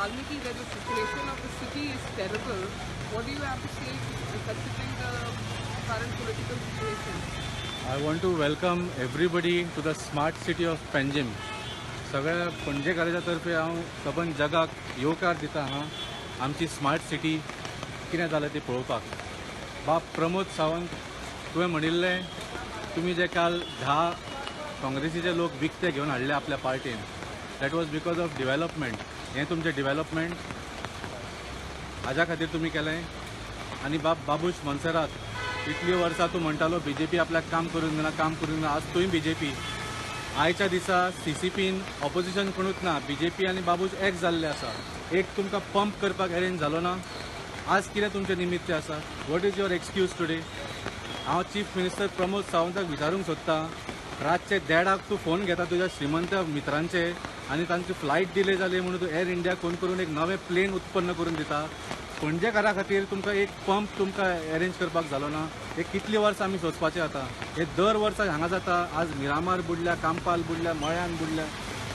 Valmiki that the situation of the city is terrible. What do you have to say considering the current political situation? I want to welcome everybody to the smart city of Panjim. सगळ्या पणजेकाराच्या तर्फे हांव सबंद जगाक येवकार दिता हां, आमची smart city कितें जालें ती पळोवपाक. बाब प्रमोद सावंत, तुवें म्हणिल्लें, तुमी जे काल 10 काँग्रेसीचे लोक विकते घेवन हाडले आपल्या पार्टीन, that was because of development. हें तुमचें डिवेलपमेंट हाज्या खातीर तुमी केलें? आनी बाब बाबूश मोन्सेरात, इतलीं वर्सां तूं म्हणटालो बीजेपी आपल्याक काम करूंक दिना, काम करूंक दिना. आज तूंय बीजेपी. आयच्या दिसा सीसीपीन ऑपोजिशन कोणूच ना. बीजेपी आनी बाबूश एक जाल्ले आसा. एक तुमकां पंप करपाक अरेंज जालो ना. आज कितें तुमचें निमित्य आसा? What is your excuse today? हांव चीफ मिनिस्टर प्रमोद सावंताक विचारूंक सोदतां, रातचे देडाक तूं फोन घेता तुज्या श्रीमंत मित्रांचे आनी तांची फ्लायट डिले जाली म्हणून तूं एअर इंडिया फोन करून एक नवें प्लेन उत्पन्न करून दिता. पणजेकारा खातीर तुमकां एक पंप तुमकां अरेंज करपाक जालो ना. हे कितलीं वर्सां आमी सोंसपाचें आतां? हे दर वर्सा हांगा जाता. आज मिरामार बुडल्या, कांपाल बुडल्या, मळ्यान बुडल्या,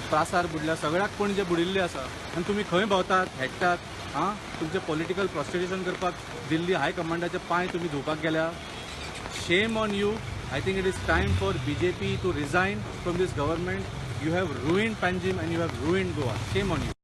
प्रासार बुडल्या, सगळ्याक पणजे बुडिल्ले आसा. आनी तुमी खंय भोंवतात, हेडटात? आं, तुमचें पॉलिटिकल प्रॉस्टिट्युशन करपाक दिल्ली हाय कमांडाचे पांय तुमी धुवपाक गेल्या. Shame on you. I think it is time for BJP to resign from this government. You have ruined Panjim and you have ruined Goa. Shame on you.